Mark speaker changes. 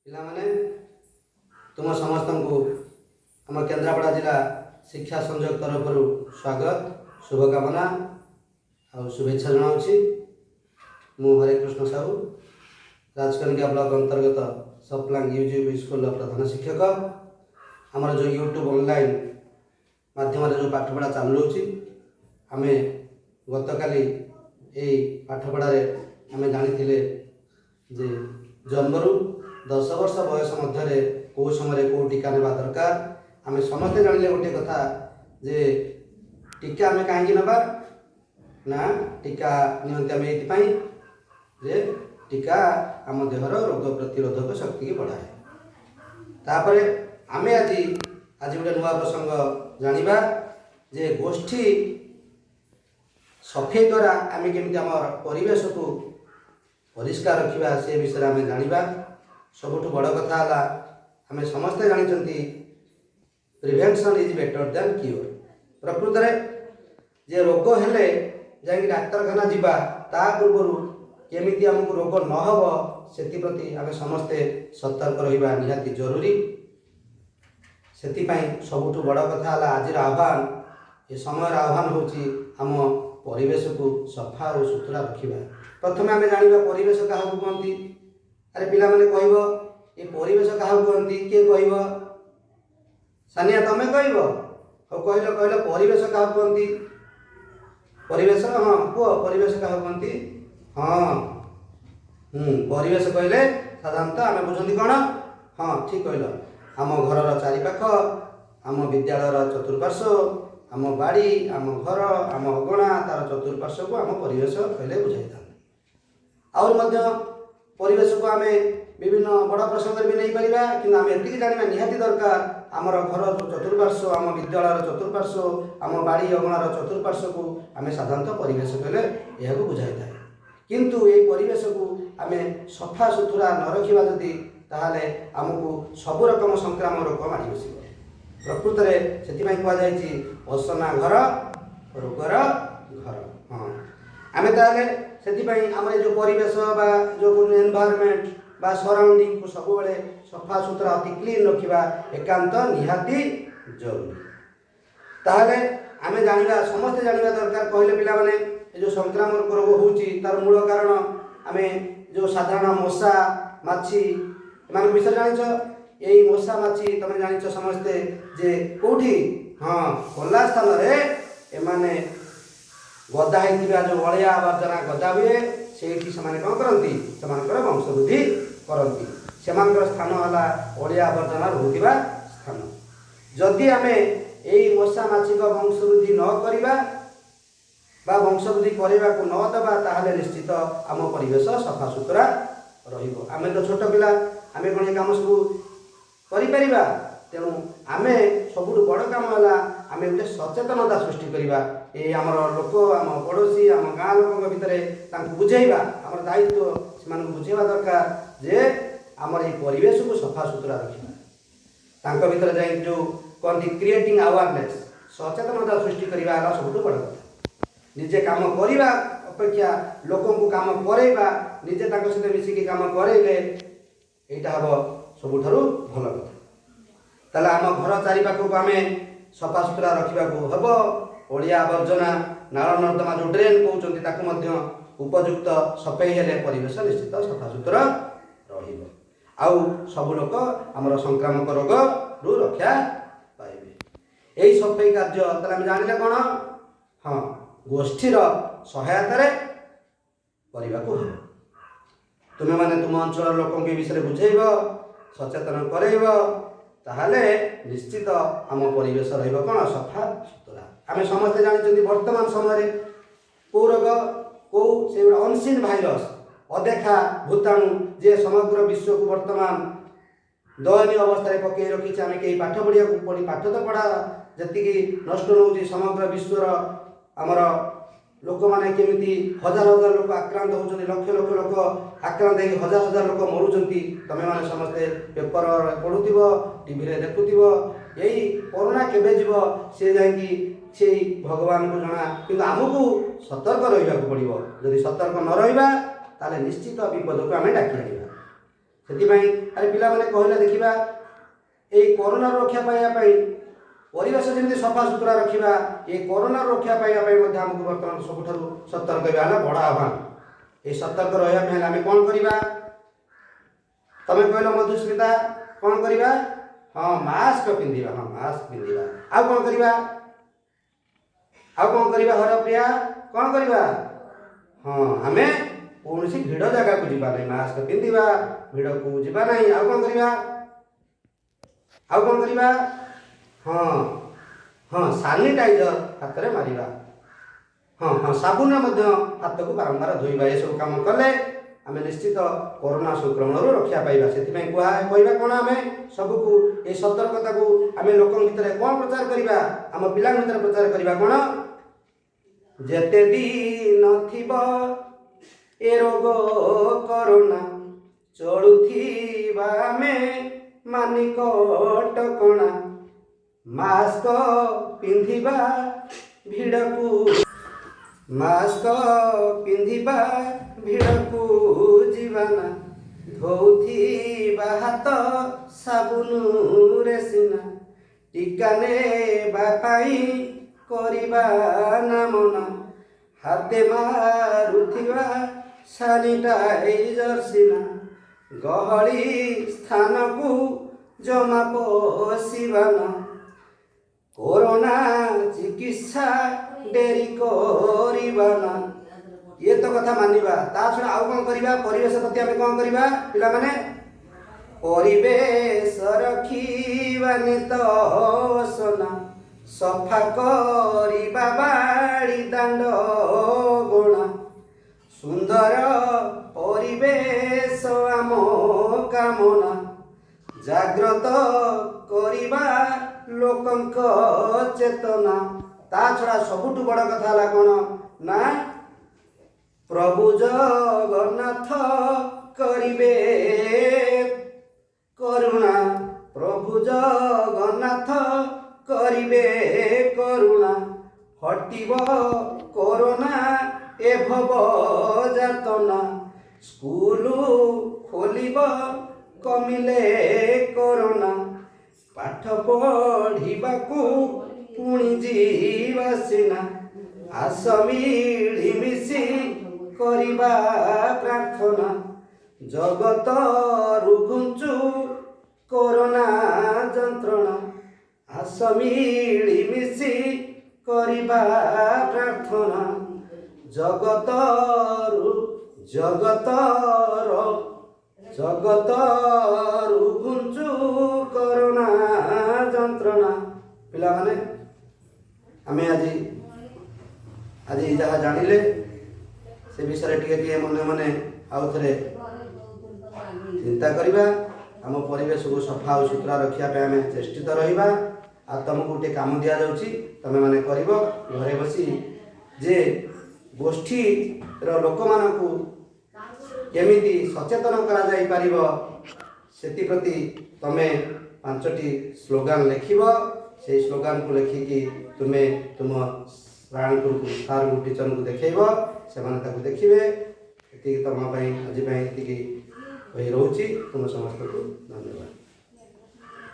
Speaker 1: ପିଲାମାନେ, ତୁମ ସମସ୍ତଙ୍କୁ ଆମ କେନ୍ଦ୍ରାପଡ଼ା ଜିଲ୍ଲା ଶିକ୍ଷା ସଂଯୋଗ ତରଫରୁ ସ୍ୱାଗତ, ଶୁଭକାମନା ଆଉ ଶୁଭେଚ୍ଛା ଜଣାଉଛି। ମୁଁ ହରେକୃଷ୍ଣ ସାହୁ, ରାଜକନିକା ବ୍ଲକ ଅନ୍ତର୍ଗତ ସପ୍ଲାଙ୍ଗ ୟୁଜିବି ସ୍କୁଲର ପ୍ରଧାନ ଶିକ୍ଷକ। ଆମର ଯେଉଁ ୟୁଟ୍ୟୁବ୍ ଅନଲାଇନ୍ ମାଧ୍ୟମରେ ଯେଉଁ ପାଠପଢ଼ା ଚାଲୁଅଛି, ଆମେ ଗତକାଲି ଏଇ ପାଠପଢ଼ାରେ ଆମେ ଜାଣିଥିଲେ ଯେ ଜନ୍ମରୁ 10 ବର୍ଷ ବୟସ ମଧ୍ୟରେ କେଉଁ ସମୟରେ କେଉଁ ଟୀକା ନେବା ଦରକାର। ଆମେ ସମସ୍ତେ ଜାଣିଲେ ଗୋଟିଏ କଥା ଯେ ଟୀକା ଆମେ କାହିଁକି ନେବା ନା, ଟୀକା ନିଅନ୍ତି ଆମେ ଏଇଥିପାଇଁ ଯେ ଟୀକା ଆମ ଦେହର ରୋଗ ପ୍ରତିରୋଧକ ଶକ୍ତିକି ବଢ଼ାଏ। ତାପରେ ଆମେ ଆଜି ଗୋଟେ ନୂଆ ପ୍ରସଙ୍ଗ ଜାଣିବା ଯେ ଗୋଷ୍ଠୀ ସଫେଇ ଦ୍ୱାରା ଆମେ କେମିତି ଆମର ପରିବେଶକୁ ପରିଷ୍କାର ରଖିବା, ସେ ବିଷୟରେ ଆମେ ଜାଣିବା। ସବୁଠୁ ବଡ଼ କଥା ହେଲା, ଆମେ ସମସ୍ତେ ଜାଣିଛନ୍ତି, prevention is better than cure। ପ୍ରକୃତରେ ଯେ ରୋଗ ହେଲେ ଯାଇକି ଡାକ୍ତରଖାନା ଯିବା, ତା ପୂର୍ବରୁ କେମିତି ଆମକୁ ରୋଗ ନ ହେବ, ସେଥିପ୍ରତି ଆମେ ସମସ୍ତେ ସତର୍କ ରହିବା ନିହାତି ଜରୁରୀ। ସେଥିପାଇଁ ସବୁଠୁ ବଡ଼ କଥା ହେଲା, ଆଜିର ଆହ୍ୱାନ, ଏ ସମୟର ଆହ୍ୱାନ ହେଉଛି ଆମ ପରିବେଶକୁ ସଫା ଓ ସୁତୁରା ରଖିବା। ପ୍ରଥମେ ଆମେ ଜାଣିବା ପରିବେଶ କାହାକୁ କୁହନ୍ତି। ଆରେ ପିଲାମାନେ, କହିବ, ଏ ପରିବେଶ କାହାକୁ କୁହନ୍ତି? କିଏ କହିବ? ସାନିଆ, ତମେ କହିବ? ହଉ, କହିଲ କହିଲ, ପରିବେଶ କାହାକୁ କୁହନ୍ତି? ପରିବେଶ, ହଁ, କୁହ, ପରିବେଶ କାହାକୁ କୁହନ୍ତି? ହଁ ହୁଁ ପରିବେଶ କହିଲେ ସାଧାରଣତଃ ଆମେ ବୁଝନ୍ତି କ'ଣ? ହଁ, ଠିକ୍ କହିଲ। ଆମ ଘରର ଚାରିପାଖ, ଆମ ବିଦ୍ୟାଳୟର ଚତୁଃପାର୍ଶ୍ୱ, ଆମ ବାଡ଼ି, ଆମ ଘର, ଆମ ଅଗଣା, ତାର ଚତୁଃପାର୍ଶ୍ୱକୁ ଆମ ପରିବେଶ କହିଲେ ବୁଝାଇଥାନ୍ତି। ଆହୁରି ମଧ୍ୟ ପରିବେଶକୁ ଆମେ ବିଭିନ୍ନ ବଡ଼ ପ୍ରସଙ୍ଗରେ ବି ନେଇପାରିବା, କିନ୍ତୁ ଆମେ ଏତିକି ଜାଣିବା ନିହାତି ଦରକାର, ଆମର ଘର ଚତୁଃପାର୍ଶ୍ୱ, ଆମ ବିଦ୍ୟାଳୟର ଚତୁଃପାର୍ଶ୍ୱ, ଆମ ବାଡ଼ି ଅଗଣାର ଚତୁଃପାର୍ଶ୍ୱକୁ ଆମେ ସାଧାରଣତଃ ପରିବେଶ କହିଲେ ଏହାକୁ ବୁଝାଇଥାଏ। କିନ୍ତୁ ଏଇ ପରିବେଶକୁ ଆମେ ସଫା ସୁତୁରା ନ ରଖିବା ଯଦି, ତାହେଲେ ଆମକୁ ସବୁ ରକମ ସଂକ୍ରାମକ ରୋଗ ମାଡ଼ି ବସିବ। ପ୍ରକୃତରେ ସେଥିପାଇଁ କୁହାଯାଇଛି, ଅସନା ଘର ରୋଗର ଘର। ହଁ, ଆମେ ତାହେଲେ ସେଥିପାଇଁ ଆମର ଏ ଯେଉଁ ପରିବେଶ ବା ଯେଉଁ ଏନଭାୟରମେଣ୍ଟ ବା ସରାଉଣ୍ଡିଂକୁ ସବୁବେଳେ ସଫା ସୁତୁରା, ଅତି କ୍ଲିନ୍ ରଖିବା ଏକାନ୍ତ ନିହାତି ଜରୁରୀ। ତାହେଲେ ଆମେ ଜାଣିବା, ସମସ୍ତେ ଜାଣିବା ଦରକାର। କହିଲେ ପିଲାମାନେ, ଏ ଯେଉଁ ସଂକ୍ରାମକ ରୋଗ ହେଉଛି, ତାର ମୂଳ କାରଣ ଆମେ ଯେଉଁ ସାଧାରଣ ମଶା, ମାଛି, ଏମାନଙ୍କ ବିଷୟରେ ଜାଣିଛ। ଏଇ ମଶା, ମାଛି, ତମେ ଜାଣିଛ ସମସ୍ତେ ଯେ କେଉଁଠି, ହଁ, ଖୋଲା ସ୍ଥାନରେ ଏମାନେ ଗଦା ହେଇଥିବା ଯେଉଁ ଅଳିଆ ଆବର୍ଜନା ଗଦା ହୁଏ, ସେଇଠି ସେମାନେ କ'ଣ କରନ୍ତି? ସେମାନଙ୍କର ବଂଶବୃଦ୍ଧି କରନ୍ତି। ସେମାନଙ୍କର ସ୍ଥାନ ହେଲା ଅଳିଆ ଆବର୍ଜନା ରହୁଥିବା ସ୍ଥାନ। ଯଦି ଆମେ ଏଇ ମଶା ମାଛିଙ୍କ ବଂଶବୃଦ୍ଧି ନ କରିବା ବା ବଂଶବୃଦ୍ଧି କରିବାକୁ ନ ଦେବା, ତାହେଲେ ନିଶ୍ଚିତ ଆମ ପରିବେଶ ସଫାସୁତୁରା ରହିବ। ଆମେ ତ ଛୋଟ ପିଲା, ଆମେ କ'ଣ ଏ କାମ ସବୁ କରିପାରିବା? ତେଣୁ ଆମେ ସବୁଠୁ ବଡ଼ କାମ ହେଲା ଆମେ ଗୋଟେ ସଚେତନତା ସୃଷ୍ଟି କରିବା। ଏଇ ଆମର ଲୋକ, ଆମ ପଡ଼ୋଶୀ, ଆମ ଗାଁ ଲୋକଙ୍କ ଭିତରେ ତାଙ୍କୁ ବୁଝେଇବା ଆମର ଦାୟିତ୍ୱ। ସେମାନଙ୍କୁ ବୁଝେଇବା ଦରକାର ଯେ ଆମର ଏଇ ପରିବେଶକୁ ସଫାସୁତୁରା ରଖିବା। ତାଙ୍କ ଭିତରେ ଯାଇ ଯେଉଁ କହନ୍ତି କ୍ରିଏଟିଂ ଆୱାରନେସ୍, ସଚେତନତା ସୃଷ୍ଟି କରିବା ହେଲା ସବୁଠୁ ବଡ଼ କଥା। ନିଜେ କାମ କରିବା ଅପେକ୍ଷା ଲୋକଙ୍କୁ କାମ କରେଇବା, ନିଜେ ତାଙ୍କ ସହିତ ମିଶିକି କାମ କରେଇଲେ ଏଇଟା ହେବ ସବୁଠାରୁ ଭଲ କଥା। ତାହେଲେ ଆମ ଘର ଚାରିପାଖକୁ ଆମେ ସଫାସୁତୁରା ରଖିବାକୁ ହେବ। ଅଳିଆ ଆବର୍ଜନା, ନାଳ ନର୍ଦ୍ଦମା ଯେଉଁ ଡ୍ରେନ୍ କହୁଛନ୍ତି, ତାକୁ ମଧ୍ୟ ଉପଯୁକ୍ତ ସଫେଇ ହେଲେ ପରିବେଶ ନିଶ୍ଚିତ ସଫାସୁତୁରା ରହିବ ଆଉ ସବୁ ଲୋକ ଆମର ସଂକ୍ରାମକ ରୋଗରୁ ରକ୍ଷା ପାଇବେ। ଏଇ ସଫେଇ କାର୍ଯ୍ୟ ତାହେଲେ ଆମେ ଜାଣିଲେ କ'ଣ? ହଁ, ଗୋଷ୍ଠୀର ସହାୟତାରେ କରିବାକୁ ହେବ। ତୁମେମାନେ ତୁମ ଅଞ୍ଚଳର ଲୋକଙ୍କୁ ଏ ବିଷୟରେ ବୁଝେଇବ, ସଚେତନ କରେଇବ, ତାହେଲେ ନିଶ୍ଚିତ ଆମ ପରିବେଶ ରହିବ କ'ଣ? ସଫା ସୁତୁରା। ଆମେ ସମସ୍ତେ ଜାଣିଛନ୍ତି ବର୍ତ୍ତମାନ ସମୟରେ କେଉଁ ରୋଗ, କେଉଁ ସେ ଗୋଟେ ଅନସିନ୍ ଭାଇରସ୍, ଅଦେଖା ଭୂତାଣୁ, ଯିଏ ସମଗ୍ର ବିଶ୍ୱକୁ ବର୍ତ୍ତମାନ ଦୟନୀୟ ଅବସ୍ଥାରେ ପକେଇ ରଖିଛି। ଆମେ କେହି ପାଠ ପଢ଼ିବାକୁ ପଢ଼ି, ପାଠ ତ ପଢ଼ା ଯେତିକି ନଷ୍ଟ ନେଉଛି, ସମଗ୍ର ବିଶ୍ୱର ଆମର ଲୋକମାନେ କେମିତି ହଜାର ହଜାର ଲୋକ ଆକ୍ରାନ୍ତ ହେଉଛନ୍ତି, ଲକ୍ଷ ଲକ୍ଷ ଲୋକ ଆକ୍ରାନ୍ତ ହେଇକି ହଜାର ହଜାର ଲୋକ ମରୁଛନ୍ତି, ତମେମାନେ ସମସ୍ତେ ପେପର ପଢ଼ୁଥିବ, ଟିଭିରେ ଦେଖୁଥିବ। ଏଇ କରୋନା କେବେ ଯିବ, ସେ ଯାଇକି ସେଇ ଭଗବାନଙ୍କୁ ଜଣା। କିନ୍ତୁ ଆମକୁ ସତର୍କ ରହିବାକୁ ପଡ଼ିବ। ଯଦି ସତର୍କ ନ ରହିବା, ତାହେଲେ ନିଶ୍ଚିତ ବିପଦକୁ ଆମେ ଡାକି ଆଣିବା। ସେଥିପାଇଁ ଆରେ ପିଲାମାନେ କହିଲେ ଦେଖିବା, ଏଇ କରୋନାରୁ ରକ୍ଷା ପାଇବା ପାଇଁ ପରିବେଶ ଯେମିତି ସଫା ସୁତୁରା ରଖିବା, ଏ କରୋନାରୁ ରକ୍ଷା ପାଇବା ପାଇଁ ମଧ୍ୟ ଆମକୁ ବର୍ତ୍ତମାନ ସବୁଠାରୁ ସତର୍କ ହେବା ହେଲା ବଡ଼ ଆହ୍ୱାନ। ଏଇ ସତର୍କ ରହିବା ପାଇଁ ହେଲେ ଆମେ କ'ଣ କରିବା? ତମେ କହିଲ ମଧୁସ୍ମିତା, କ'ଣ କରିବା? ହଁ, ମାସ୍କ ପିନ୍ଧିବା। ହଁ, ମାସ୍କ ପିନ୍ଧିବା। ଆଉ କ'ଣ କରିବା? ଆଉ କ'ଣ କରିବା? ହରପ୍ରିୟା, କ'ଣ କରିବା? ହଁ, ଆମେ କୌଣସି ଭିଡ଼ ଜାଗାକୁ ଯିବା ନାହିଁ। ମାସ୍କ ପିନ୍ଧିବା, ଭିଡ଼କୁ ଯିବା ନାହିଁ। ଆଉ କ'ଣ କରିବା? ଆଉ କ'ଣ କରିବା? ହଁ, ସାନିଟାଇଜର ହାତରେ ମାରିବା। ହଁ, ସାବୁନରେ ମଧ୍ୟ ହାତକୁ ବାରମ୍ବାର ଧୋଇବା। ଏସବୁ କାମ କଲେ ଆମେ ନିଶ୍ଚିତ କରୋନା ସଂକ୍ରମଣରୁ ରକ୍ଷା ପାଇବା। ସେଥିପାଇଁ କହିବା କ'ଣ? ଆମେ ସବୁକୁ ଏ ସତର୍କତାକୁ ଆମେ ଲୋକଙ୍କ ଭିତରେ କ'ଣ ପ୍ରଚାର କରିବା? ଆମ ପିଲାଙ୍କ ଭିତରେ ପ୍ରଚାର କରିବା କ'ଣ? ଯେତେ ଦିନ ଥିବ ଏ ରୋଗ କରୋନା, ଚଳୁଥିବା ଆମେ ମାନି କଟକଣା। ମାସ୍କ ପିନ୍ଧିବା ଭିଡ଼କୁ, ମାସ୍କ ପିନ୍ଧିବା ଭିଡ଼କୁ ଯିବା ନା, ଧୋଉଥିବା ହାତ ସାବୁନରେ ସିନା, ଟୀକା ନେବା ପାଇଁ କରିବା ନାମନା, ହାତେ ମାରୁଥିବା ସାନିଟାଇଜର ସିନା, ଗହଳି ସ୍ଥାନକୁ ଜମା ପଶିବା ନା, କରୋନା ଚିକିତ୍ସା ଡେରି କରିବା ନା। ଇଏ ତ କଥା ମାନିବା, ତା ଛଡ଼ା ଆଉ କ'ଣ କରିବା? ପରିବେଶ ପ୍ରତି ଆମେ କ'ଣ କରିବା ପିଲାମାନେ? ପରିବେଶ ରଖିବାନି ତ ଅସନା, ସଫା କରିବା ବାଡ଼ି ଦାଣ୍ଡ ଗୋଣା, ସୁନ୍ଦର ପରିବେଶ ଆମ କାମନା, ଜାଗ୍ରତ କରିବା ଲୋକଙ୍କ ଚେତନା। ତା ଛଡ଼ା ସବୁଠୁ ବଡ଼ କଥା ହେଲା କ'ଣ ନା, ପ୍ରଭୁ ଜଗନ୍ନାଥ କରିବେ କରୁଣା, ପ୍ରଭୁ ଜଗନ୍ନାଥ କରିବେ କରୁଣା, ହଟିବ କରୋନା ଏ ଭବ ଯାତନା, ସ୍କୁଲ ଖୋଲିବ କମିଲେ କରୋନା, ପାଠ ପଢ଼ିବାକୁ ପୁଣି ଯିବା ସିନା, ଆସ ମିଳିମିଶି କରିବା ପ୍ରାର୍ଥନା, ଜଗତରୁ ଘୁଞ୍ଚୁ କରୋନା ଯନ୍ତ୍ରଣା, ଆସ ମିଳିମିଶି କରିବା ପ୍ରାର୍ଥନା, ଜଗତରୁ ଜଗତର ଜଗତରୁ ଘୁଞ୍ଚୁ କରୋନା ଯନ୍ତ୍ରଣା। ପିଲାମାନେ, ଆମେ ଆଜି ଯାହା ଜାଣିଲେ ସେ ବିଷୟରେ ଟିକେ ଟିକେ ମନେ ମନେ ଆଉ ଥରେ ଚିନ୍ତା କରିବା। ଆମ ପରିବେଶକୁ ସଫା ଆଉ ସୁତୁରା ରଖିବା ପାଇଁ ଆମେ ଚେଷ୍ଟିତ ରହିବା। ଆଉ ତୁମକୁ ଗୋଟିଏ କାମ ଦିଆଯାଉଛି, ତୁମେମାନେ କରିବ ଘରେ ବସି, ଯେ ଗୋଷ୍ଠୀର ଲୋକମାନଙ୍କୁ କେମିତି ସଚେତନ କରାଯାଇପାରିବ ସେଥିପ୍ରତି ତୁମେ 5ଟି ସ୍ଲୋଗାନ ଲେଖିବ। ସେଇ ସ୍ଲୋଗାନକୁ ଲେଖିକି ତୁମେ ତୁମ ସାର୍ଙ୍କୁ, ସାର୍ଙ୍କୁ, ଟିଚରଙ୍କୁ ଦେଖେଇବ, ସେମାନେ ତାକୁ ଦେଖିବେ। ଏତିକି ତୁମ ପାଇଁ ଆଜି ପାଇଁ ଏତିକି କହି ରହୁଛି। ତୁମ ସମସ୍ତଙ୍କୁ ଧନ୍ୟବାଦ।